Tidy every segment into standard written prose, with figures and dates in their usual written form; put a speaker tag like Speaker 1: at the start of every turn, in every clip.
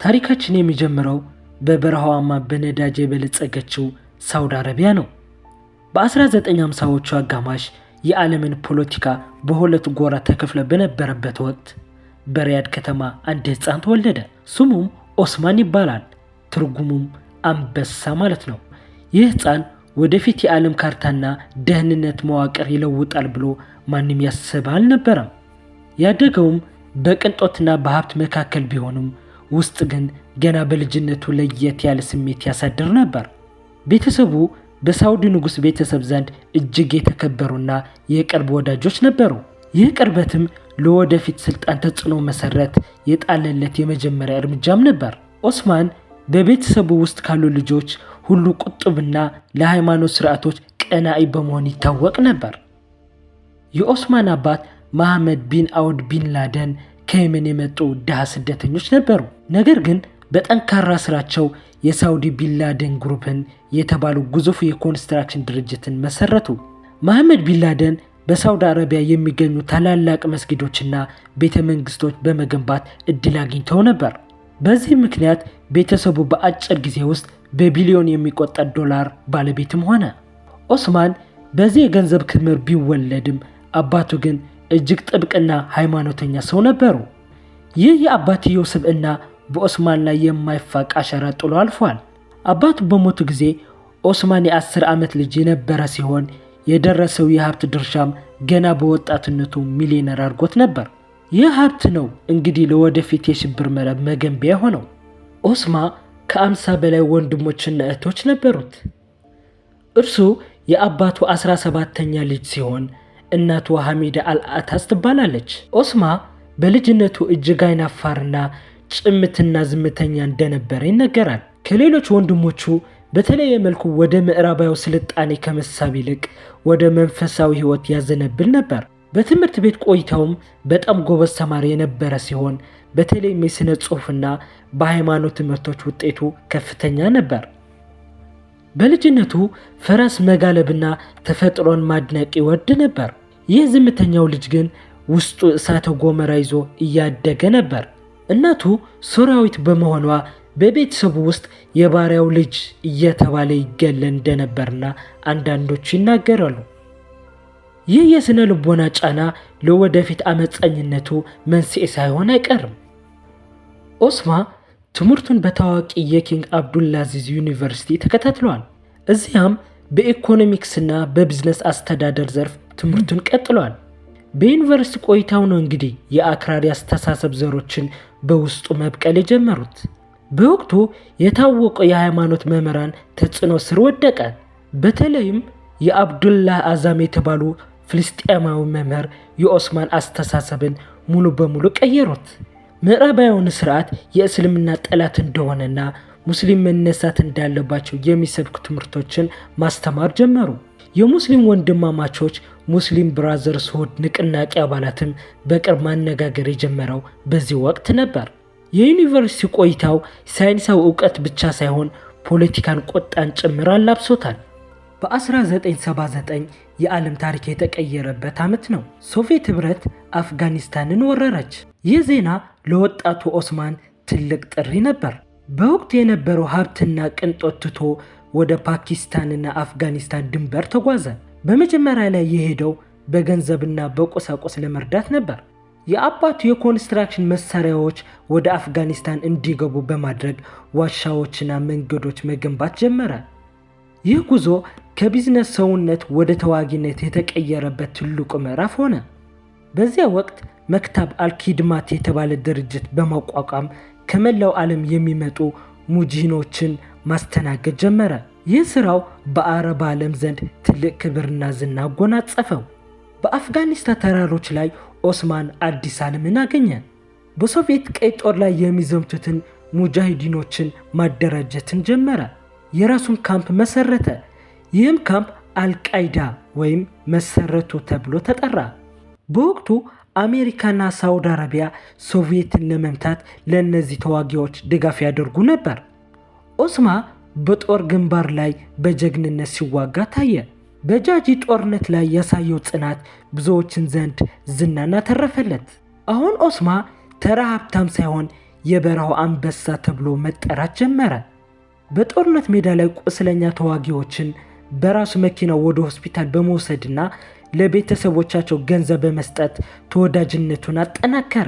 Speaker 1: ታሪካችን የሚጀምረው በበረሃዋማ በነዳጅ የበለጸገችው ሳውዲ አረቢያ ነው። በ1950ዎቹ አጋማሽ የዓለምን ፖለቲካ በሁለት ጎራ ተከፍለ በነበረበት ወቅት በሪያድ ከተማ አንድ ሕፃን ተወለደ። ስሙም ኦስማን ይባላል። ትርጉሙም አንበሳ ማለት ነው። ይህ ሕፃን ወደፊት የዓለም ካርታና ደህንነት መዋቅር ይለውጣል ብሎ ማንም ያስብ አልነበረም። ያደገውም በቅንጦትና በሀብት መካከል ቢሆንም ውስጥ ግን ገና በልጅነቱ ለየት ያለ ስሜት ያሳድር ነበር። ቤተሰቡ በሳውዲ ንጉሥ ቤተሰብ ዘንድ እጅግ የተከበሩና የቅርብ ወዳጆች ነበሩ። ይህ ቅርበትም ለወደፊት ስልጣን ተጽዕኖ መሰረት የጣለለት የመጀመሪያ እርምጃም ነበር። ኦስማን በቤተሰቡ ውስጥ ካሉ ልጆች ሁሉ ቁጥብና ለሃይማኖት ስርዓቶች ቀናኢ በመሆን ይታወቅ ነበር። የኦስማን አባት መሐመድ ቢን አውድ ቢን ላደን ከየመን የመጡ ድሃ ስደተኞች ነበሩ። ነገር ግን በጠንካራ ስራቸው የሳውዲ ቢንላደን ግሩፕን የተባሉ ግዙፍ የኮንስትራክሽን ድርጅትን መሰረቱ። መሐመድ ቢንላደን በሳውዲ አረቢያ የሚገኙ ታላላቅ መስጊዶችና ቤተ መንግስቶች በመገንባት እድል አግኝተው ነበር። በዚህ ምክንያት ቤተሰቡ በአጭር ጊዜ ውስጥ በቢሊዮን የሚቆጠር ዶላር ባለቤትም ሆነ። ኦስማን በዚህ የገንዘብ ክምር ቢወለድም አባቱ ግን እጅግ ጥብቅና ሃይማኖተኛ ሰው ነበሩ። ይህ የአባትየው ስብዕና በኦስማን ላይ የማይፋቅ አሻራ ጥሎ አልፏል። አባቱ በሞቱ ጊዜ ኦስማን የ10 ዓመት ልጅ የነበረ ሲሆን የደረሰው የሀብት ድርሻም ገና በወጣትነቱ ሚሊዮነር አድርጎት ነበር። ይህ ሀብት ነው እንግዲህ ለወደፊት የሽብር መረብ መገንቢያ ሆነው። ኦስማ ከ50 በላይ ወንድሞችና እህቶች ነበሩት። እርሱ የአባቱ 17ተኛ ልጅ ሲሆን እናቱ ሐሚዳ አልአታስ ትባላለች። ኦስማ በልጅነቱ እጅግ አይናፋርና ጭምትና ዝምተኛ እንደነበረ ይነገራል። ከሌሎች ወንድሞቹ በተለየ መልኩ ወደ ምዕራባዊ ስልጣኔ ከመሳብ ይልቅ ወደ መንፈሳዊ ሕይወት ያዘነብል ነበር። በትምህርት ቤት ቆይታውም በጣም ጎበዝ ተማሪ የነበረ ሲሆን በተለይም የሥነ ጽሑፍና በሃይማኖት ትምህርቶች ውጤቱ ከፍተኛ ነበር። በልጅነቱ ፈረስ መጋለብና ተፈጥሮን ማድነቅ ይወድ ነበር። ይህ ዝምተኛው ልጅ ግን ውስጡ እሳተ ገሞራ ይዞ እያደገ ነበር። እናቱ ሶሪያዊት በመሆኗ በቤተሰቡ ውስጥ የባሪያው ልጅ እየተባለ ይገለል እንደነበርና አንዳንዶቹ ይናገራሉ። ይህ የስነ ልቦና ጫና ለወደፊት አመፀኝነቱ መንስኤ ሳይሆን አይቀርም። ኦስማ ትምህርቱን በታዋቂ የኪንግ አብዱልአዚዝ ዩኒቨርሲቲ ተከታትሏል። እዚያም በኢኮኖሚክስና በቢዝነስ አስተዳደር ዘርፍ ትምህርቱን ቀጥሏል። በዩኒቨርሲቲ ቆይታው ነው እንግዲህ የአክራሪ አስተሳሰብ ዘሮችን በውስጡ መብቀል የጀመሩት። በወቅቱ የታወቀው የሃይማኖት መምህራን ተጽዕኖ ስር ወደቀ። በተለይም የአብዱላህ አዛም የተባሉ ፍልስጤማዊ መምህር የኦስማን አስተሳሰብን ሙሉ በሙሉ ቀየሩት። ምዕራባዊውን ስርዓት የእስልምና ጠላት እንደሆነና ሙስሊም መነሳት እንዳለባቸው የሚሰብኩ ትምህርቶችን ማስተማር ጀመሩ። የሙስሊም ወንድማማቾች Muslim Brotherhood ንቅናቄ አባላትም በቅርብ ማነጋገር የጀመረው በዚህ ወቅት ነበር። የዩኒቨርሲቲ ቆይታው ሳይንሳዊ እውቀት ብቻ ሳይሆን ፖለቲካን ቁጣን ጭምር አላብሶታል። በ1979 የዓለም ታሪክ የተቀየረበት ዓመት ነው። ሶቪየት ኅብረት አፍጋኒስታንን ወረረች። ይህ ዜና ለወጣቱ ኦስማን ትልቅ ጥሪ ነበር። በወቅቱ የነበረው ሀብትና ቅንጦት ትቶ ወደ ፓኪስታንና አፍጋኒስታን ድንበር ተጓዘ። በመጀመሪያ ላይ የሄደው በገንዘብና በቁሳቁስ ለመርዳት ነበር። የአባቱ የኮንስትራክሽን መሳሪያዎች ወደ አፍጋኒስታን እንዲገቡ በማድረግ ዋሻዎችና መንገዶች መገንባት ጀመረ። ይህ ጉዞ ከቢዝነስ ሰውነት ወደ ተዋጊነት የተቀየረበት ትልቁ ምዕራፍ ሆነ። በዚያ ወቅት መክታብ አልኪድማት የተባለ ድርጅት በማቋቋም ከመላው ዓለም የሚመጡ ሙጂኖችን ማስተናገድ ጀመረ። ይህ ስራው በአረብ ዓለም ዘንድ ትልቅ ክብርና ዝና አጎናጸፈው። በአፍጋኒስታን ተራሮች ላይ ኦስማን አዲስ ዓለምን አገኘ። በሶቪየት ቀይ ጦር ላይ የሚዘምቱትን ሙጃሂዲኖችን ማደራጀትን ጀመረ። የራሱን ካምፕ መሰረተ። ይህም ካምፕ አልቃይዳ ወይም መሰረቱ ተብሎ ተጠራ። በወቅቱ አሜሪካና ሳውዲ አረቢያ ሶቪየትን ለመምታት ለእነዚህ ተዋጊዎች ድጋፍ ያደርጉ ነበር። ኦስማ በጦር ግንባር ላይ በጀግንነት ሲዋጋ ታየ። በጃጂ ጦርነት ላይ ያሳየው ጽናት ብዙዎችን ዘንድ ዝናን አተረፈለት። አሁን ኦስማ ተራ ሀብታም ሳይሆን የበረሃው አንበሳ ተብሎ መጠራት ጀመረ። በጦርነት ሜዳ ላይ ቁስለኛ ተዋጊዎችን በራሱ መኪና ወደ ሆስፒታል በመውሰድና ለቤተሰቦቻቸው ገንዘብ በመስጠት ተወዳጅነቱን አጠናከረ።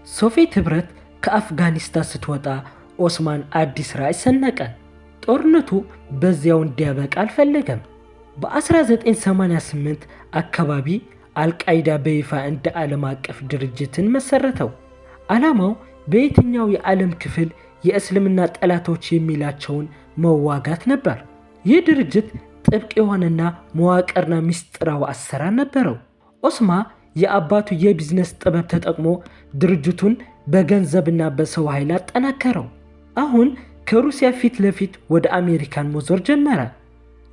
Speaker 1: ሶቪየት ኅብረት ከአፍጋኒስታን ስትወጣ ኦስማን አዲስ ራዕይ ሰነቀ። ጦርነቱ በዚያው እንዲያበቃ አልፈለገም። በ1988 አካባቢ አልቃይዳ በይፋ እንደ ዓለም አቀፍ ድርጅትን መሰረተው። ዓላማው በየትኛው የዓለም ክፍል የእስልምና ጠላቶች የሚላቸውን መዋጋት ነበር። ይህ ድርጅት ጥብቅ የሆነና መዋቅርና ምስጢራዊ አሰራር ነበረው። ኦስማ የአባቱ የቢዝነስ ጥበብ ተጠቅሞ ድርጅቱን በገንዘብና በሰው ኃይል አጠናከረው። አሁን ከሩሲያ ፊት ለፊት ወደ አሜሪካን መዞር ጀመረ።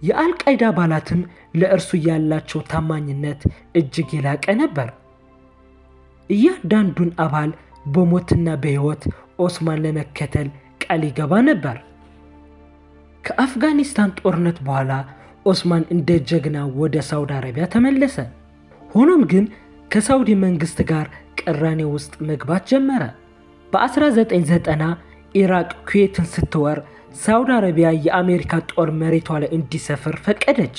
Speaker 1: የአልቃይዳ አባላትም ለእርሱ ያላቸው ታማኝነት እጅግ የላቀ ነበር። እያንዳንዱን አባል በሞትና በሕይወት ኦስማን ለመከተል ቃል ይገባ ነበር። ከአፍጋኒስታን ጦርነት በኋላ ኦስማን እንደ ጀግና ወደ ሳውዲ አረቢያ ተመለሰ። ሆኖም ግን ከሳውዲ መንግስት ጋር ቅራኔ ውስጥ መግባት ጀመረ። በ1990 ኢራቅ ኩዌትን ስትወር ሳውዲ አረቢያ የአሜሪካ ጦር መሬቷ ላይ እንዲሰፍር ፈቀደች።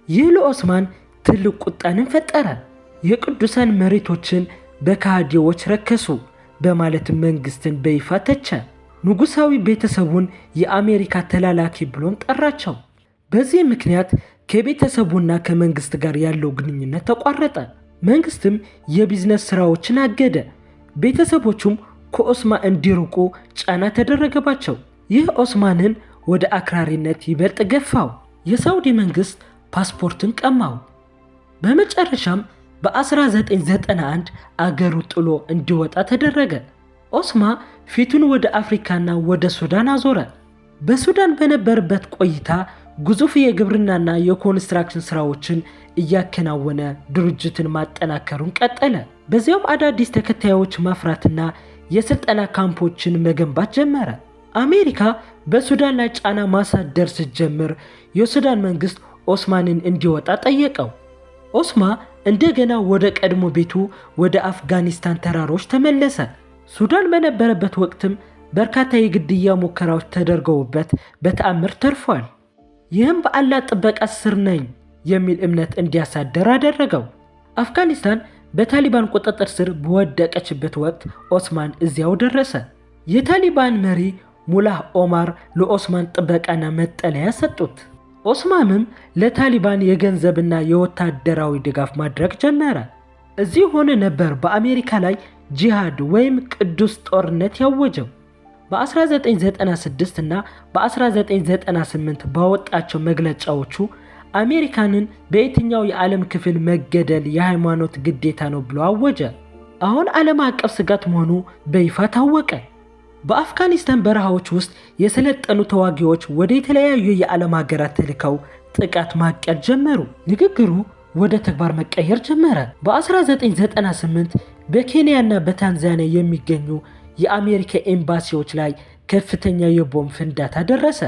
Speaker 1: ይህ ለኦስማን ትልቅ ቁጣንን ፈጠረ። የቅዱሳን መሬቶችን በካሃዲዎች ረከሱ በማለት መንግስትን በይፋ ተቸ። ንጉሳዊ ቤተሰቡን የአሜሪካ ተላላኪ ብሎም ጠራቸው። በዚህ ምክንያት ከቤተሰቡና ከመንግስት ጋር ያለው ግንኙነት ተቋረጠ። መንግስትም የቢዝነስ ስራዎችን አገደ። ቤተሰቦቹም ከኦስማ እንዲርቁ ጫና ተደረገባቸው። ይህ ኦስማንን ወደ አክራሪነት ይበልጥ ገፋው። የሳውዲ መንግስት ፓስፖርትን ቀማው። በመጨረሻም በ1991 አገሩ ጥሎ እንዲወጣ ተደረገ። ኦስማ ፊቱን ወደ አፍሪካና ወደ ሱዳን አዞረ። በሱዳን በነበረበት ቆይታ ግዙፍ የግብርናና የኮንስትራክሽን ስራዎችን እያከናወነ ድርጅትን ማጠናከሩን ቀጠለ። በዚያውም አዳዲስ ተከታዮች ማፍራትና የስልጠና ካምፖችን መገንባት ጀመረ። አሜሪካ በሱዳን ላይ ጫና ማሳደር ስትጀምር የሱዳን መንግስት ኦስማንን እንዲወጣ ጠየቀው። ኦስማ እንደገና ወደ ቀድሞ ቤቱ ወደ አፍጋኒስታን ተራሮች ተመለሰ። ሱዳን በነበረበት ወቅትም በርካታ የግድያ ሙከራዎች ተደርገውበት በተአምር ተርፏል። ይህም በአላህ ጥበቃ ስር ነኝ የሚል እምነት እንዲያሳደር አደረገው። አፍጋኒስታን በታሊባን ቁጥጥር ስር በወደቀችበት ወቅት ኦስማን እዚያው ደረሰ። የታሊባን መሪ ሙላህ ኦማር ለኦስማን ጥበቃና መጠለያ ሰጡት። ኦስማንም ለታሊባን የገንዘብና የወታደራዊ ድጋፍ ማድረግ ጀመረ። እዚህ ሆነ ነበር በአሜሪካ ላይ ጂሃድ ወይም ቅዱስ ጦርነት ያወጀው። በ1996 እና በ1998 ባወጣቸው መግለጫዎቹ አሜሪካንን በየትኛው የዓለም ክፍል መገደል የሃይማኖት ግዴታ ነው ብሎ አወጀ። አሁን ዓለም አቀፍ ስጋት መሆኑ በይፋ ታወቀ። በአፍጋኒስታን በረሃዎች ውስጥ የሰለጠኑ ተዋጊዎች ወደ የተለያዩ የዓለም ሀገራት ተልከው ጥቃት ማቀድ ጀመሩ። ንግግሩ ወደ ተግባር መቀየር ጀመረ። በ1998 በኬንያና በታንዛኒያ የሚገኙ የአሜሪካ ኤምባሲዎች ላይ ከፍተኛ የቦምብ ፍንዳታ ደረሰ።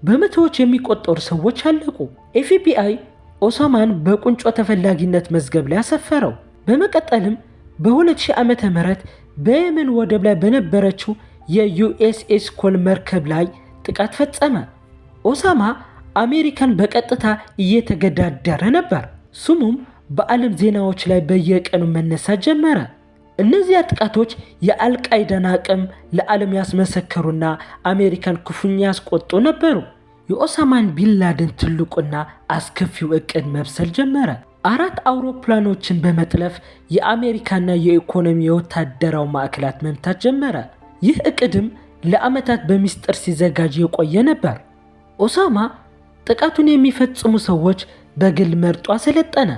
Speaker 1: በመቶዎች የሚቆጠሩ ሰዎች አለቁ። ኤፍቢአይ ኦሳማን በቁንጮ ተፈላጊነት መዝገብ ላይ አሰፈረው። በመቀጠልም በ2000 ዓመተ ምህረት በየመን ወደብ ላይ በነበረችው የዩኤስኤስ ኮል መርከብ ላይ ጥቃት ፈጸመ። ኦሳማ አሜሪካን በቀጥታ እየተገዳደረ ነበር። ስሙም በዓለም ዜናዎች ላይ በየቀኑ መነሳት ጀመረ። እነዚያ ጥቃቶች የአልቃይዳን አቅም ለዓለም ያስመሰከሩና አሜሪካን ክፉኛ ያስቆጡ ነበሩ። የኦሳማን ቢንላደን ትልቁና አስከፊው እቅድ መብሰል ጀመረ። 4 አውሮፕላኖችን በመጥለፍ የአሜሪካና የኢኮኖሚ የወታደራዊ ማዕከላት መምታት ጀመረ። ይህ እቅድም ለዓመታት በሚስጥር ሲዘጋጅ የቆየ ነበር። ኦሳማ ጥቃቱን የሚፈጽሙ ሰዎች በግል መርጦ አሰለጠነ።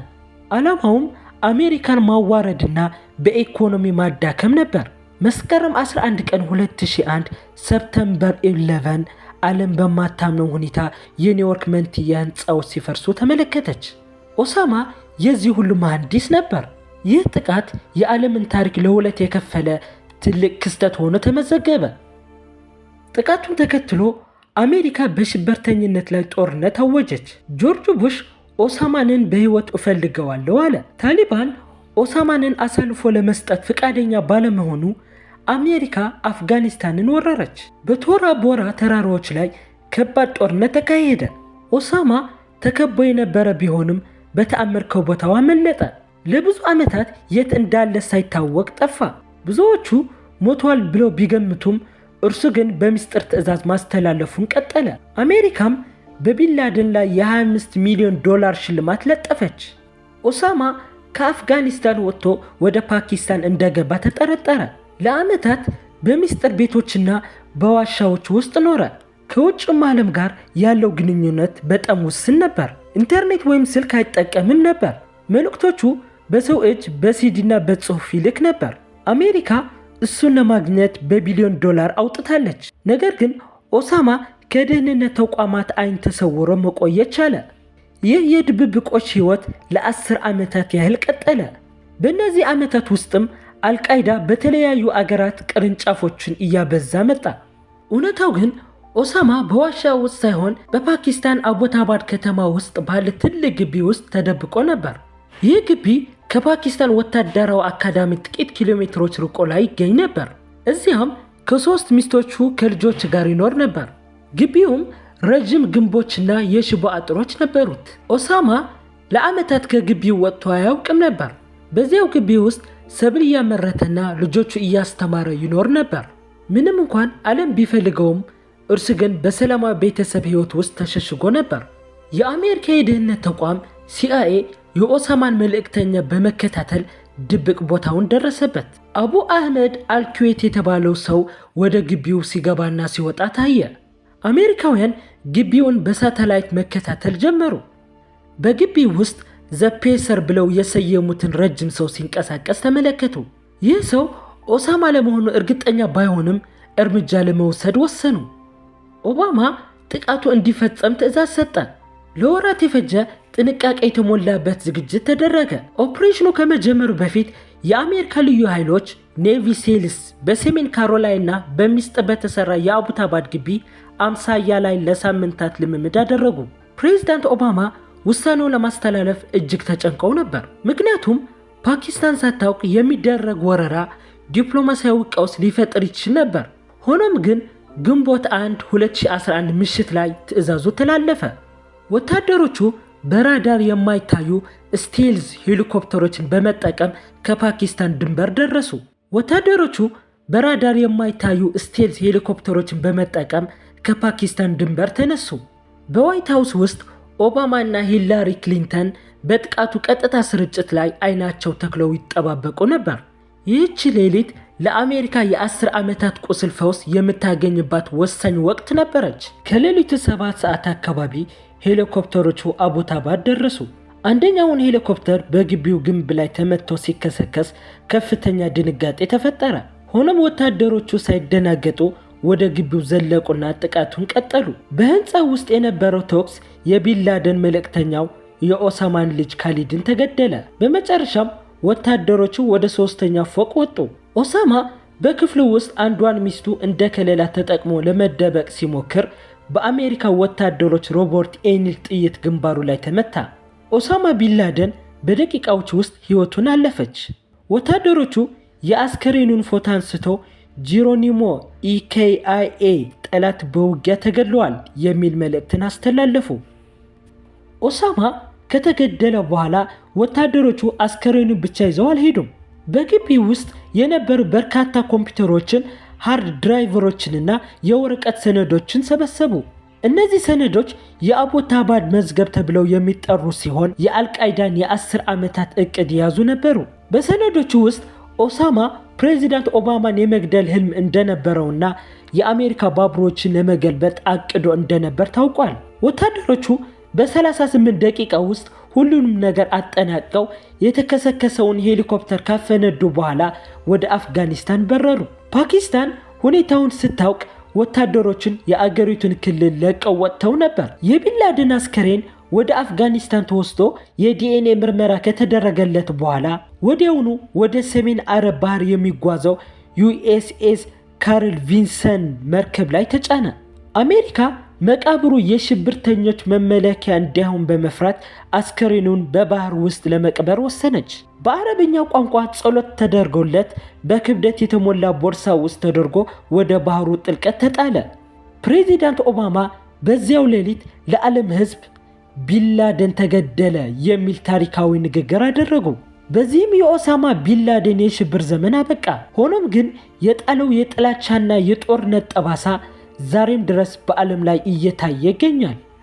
Speaker 1: ዓላማውም አሜሪካን ማዋረድና በኢኮኖሚ ማዳከም ነበር። መስከረም 11 ቀን 2001 September 11 ዓለም በማታምነው ሁኔታ የኒውዮርክ መንትያ ህንፃዎች ሲፈርሱ ተመለከተች። ኦሳማ የዚህ ሁሉ መሐንዲስ ነበር። ይህ ጥቃት የዓለምን ታሪክ ለሁለት የከፈለ ትልቅ ክስተት ሆኖ ተመዘገበ። ጥቃቱን ተከትሎ አሜሪካ በሽብርተኝነት ላይ ጦርነት አወጀች። ጆርጅ ቡሽ ኦሳማንን በህይወት እፈልገዋለሁ አለ። ታሊባን ኦሳማንን አሳልፎ ለመስጠት ፈቃደኛ ባለመሆኑ አሜሪካ አፍጋኒስታንን ወረረች። በቶራ ቦራ ተራራዎች ላይ ከባድ ጦርነት ተካሄደ። ኦሳማ ተከቦ የነበረ ቢሆንም በተአምር ከቦታው አመለጠ። ለብዙ ዓመታት የት እንዳለ ሳይታወቅ ጠፋ። ብዙዎቹ ሞቷል ብለው ቢገምቱም እርሱ ግን በምስጢር ትዕዛዝ ማስተላለፉን ቀጠለ። አሜሪካም በቢንላደን ላይ የ25 ሚሊዮን ዶላር ሽልማት ለጠፈች። ኦሳማ ከአፍጋኒስታን ወጥቶ ወደ ፓኪስታን እንደገባ ተጠረጠረ። ለዓመታት በምስጢር ቤቶችና በዋሻዎች ውስጥ ኖረ። ከውጭም ዓለም ጋር ያለው ግንኙነት በጣም ውስን ነበር። ኢንተርኔት ወይም ስልክ አይጠቀምም ነበር። መልእክቶቹ በሰው እጅ በሲዲና በጽሑፍ ይልክ ነበር። አሜሪካ እሱን ለማግኘት በቢሊዮን ዶላር አውጥታለች። ነገር ግን ኦሳማ ከደህንነት ተቋማት ዓይን ተሰውሮ መቆየት ቻለ። ይህ የድብብቆች ሕይወት ለ10 ዓመታት ያህል ቀጠለ። በእነዚህ ዓመታት ውስጥም አልቃይዳ በተለያዩ አገራት ቅርንጫፎችን እያበዛ መጣ። እውነታው ግን ኦሳማ በዋሻ ውስጥ ሳይሆን በፓኪስታን አቦታባድ ከተማ ውስጥ ባለ ትልቅ ግቢ ውስጥ ተደብቆ ነበር። ይህ ግቢ ከፓኪስታን ወታደራዊ አካዳሚ ጥቂት ኪሎ ሜትሮች ርቆ ላይ ይገኝ ነበር። እዚያም ከ3 ሚስቶቹ ከልጆች ጋር ይኖር ነበር። ግቢውም ረጅም ግንቦችና የሽቦ አጥሮች ነበሩት። ኦሳማ ለዓመታት ከግቢው ወጥቶ አያውቅም ነበር። በዚያው ግቢ ውስጥ ሰብል እያመረተና ልጆቹ እያስተማረ ይኖር ነበር። ምንም እንኳን ዓለም ቢፈልገውም እርሱ ግን በሰላማዊ ቤተሰብ ሕይወት ውስጥ ተሸሽጎ ነበር። የአሜሪካ የደህንነት ተቋም ሲአይኤ የኦሳማን መልእክተኛ በመከታተል ድብቅ ቦታውን ደረሰበት። አቡ አህመድ አልኩዌት የተባለው ሰው ወደ ግቢው ሲገባና ሲወጣ ታየ። አሜሪካውያን ግቢውን በሳተላይት መከታተል ጀመሩ። በግቢው ውስጥ The Pacer ብለው የሰየሙትን ረጅም ሰው ሲንቀሳቀስ ተመለከቱ። ይህ ሰው ኦሳማ ለመሆኑ እርግጠኛ ባይሆንም እርምጃ ለመውሰድ ወሰኑ። ኦባማ ጥቃቱ እንዲፈጸም ትዕዛዝ ሰጠ። ለወራት የፈጀ ጥንቃቄ የተሞላበት ዝግጅት ተደረገ። ኦፕሬሽኑ ከመጀመሩ በፊት የአሜሪካ ልዩ ኃይሎች Navy SEALs በሰሜን ካሮላይና በሚስጥር በተሰራ የአቡታባድ ግቢ አምሳያ ላይ ለሳምንታት ልምምድ አደረጉ። ፕሬዝዳንት ኦባማ ውሳኔውን ለማስተላለፍ እጅግ ተጨንቀው ነበር። ምክንያቱም ፓኪስታን ሳታውቅ የሚደረግ ወረራ ዲፕሎማሲያዊ ቀውስ ሊፈጥር ይችል ነበር። ሆኖም ግን ግንቦት 1 2011 ምሽት ላይ ትዕዛዙ ተላለፈ። ወታደሮቹ በራዳር የማይታዩ stealth ሄሊኮፕተሮችን በመጠቀም ከፓኪስታን ድንበር ደረሱ። ወታደሮቹ በራዳር የማይታዩ stealth ሄሊኮፕተሮችን በመጠቀም ከፓኪስታን ድንበር ተነሱ። በዋይት ሃውስ ውስጥ ኦባማ እና ሂላሪ ክሊንተን በጥቃቱ ቀጥታ ስርጭት ላይ አይናቸው ተክለው ይጠባበቁ ነበር። ይህች ሌሊት ለአሜሪካ የ10 ዓመታት ቁስል ፈውስ የምታገኝባት ወሳኝ ወቅት ነበረች። ከሌሊቱ 7 ሰዓት አካባቢ ሄሊኮፕተሮቹ አቦታባድ ደረሱ። አንደኛውን ሄሊኮፕተር በግቢው ግንብ ላይ ተመትቶ ሲከሰከስ ከፍተኛ ድንጋጤ ተፈጠረ። ሆኖም ወታደሮቹ ሳይደናገጡ ወደ ግቢው ዘለቁና ጥቃቱን ቀጠሉ። በህንፃው ውስጥ የነበረው ተኩስ የቢንላደን መልእክተኛው የኦሳማን ልጅ ካሊድን ተገደለ። በመጨረሻም ወታደሮቹ ወደ 3ኛ ፎቅ ወጡ። ኦሳማ በክፍሉ ውስጥ አንዷን ሚስቱ እንደ ከለላ ተጠቅሞ ለመደበቅ ሲሞክር በአሜሪካ ወታደሮች ሮበርት ኤኒል ጥይት ግንባሩ ላይ ተመታ። ኦሳማ ቢንላደን በደቂቃዎች ውስጥ ህይወቱን አለፈች። ወታደሮቹ የአስከሬኑን ፎቶ አንስተው ጂሮኒሞ EKIA ጠላት በውጊያ ተገድለዋል የሚል መልእክትን አስተላለፉ። ኦሳማ ከተገደለ በኋላ ወታደሮቹ አስከሬኑን ብቻ ይዘው አልሄዱም። በግቢ ውስጥ የነበሩ በርካታ ኮምፒውተሮችን፣ hard driver ኦችንና የወረቀት ሰነዶችን ሰበሰቡ። እነዚህ ሰነዶች የአቦታባድ መዝገብ ተብለው የሚጠሩ ሲሆን የአልቃይዳን የ10 ዓመታት እቅድ የያዙ ነበሩ። በሰነዶቹ ውስጥ ኦሳማ ፕሬዚዳንት ኦባማን የመግደል ህልም እንደነበረውና የአሜሪካ ባቡሮችን ለመገልበጥ አቅዶ እንደነበር ታውቋል። ወታደሮቹ በ38 ደቂቃ ውስጥ ሁሉንም ነገር አጠናቀው የተከሰከሰውን ሄሊኮፕተር ካፈነዱ በኋላ ወደ አፍጋኒስታን በረሩ። ፓኪስታን ሁኔታውን ስታውቅ ወታደሮችን የአገሪቱን ክልል ለቀው ወጥተው ነበር። የቢንላደን አስከሬን ወደ አፍጋኒስታን ተወስዶ የዲኤንኤ ምርመራ ከተደረገለት በኋላ ወዲያውኑ ወደ ሰሜን አረብ ባህር የሚጓዘው ዩኤስኤስ ካርል ቪንሰን መርከብ ላይ ተጫነ። አሜሪካ መቃብሩ የሽብርተኞች መመለኪያ እንዳይሆን በመፍራት አስከሬኑን በባህር ውስጥ ለመቅበር ወሰነች። በአረብኛ ቋንቋ ጸሎት ተደርጎለት በክብደት የተሞላ ቦርሳ ውስጥ ተደርጎ ወደ ባህሩ ጥልቀት ተጣለ። ፕሬዚዳንት ኦባማ በዚያው ሌሊት ለዓለም ሕዝብ ቢንላደን ተገደለ የሚል ታሪካዊ ንግግር አደረጉ። በዚህም የኦሳማ ቢንላደን የሽብር ዘመን አበቃ። ሆኖም ግን የጣለው የጥላቻና የጦርነት ጠባሳ ዛሬም ድረስ በዓለም ላይ እየታየ ይገኛል።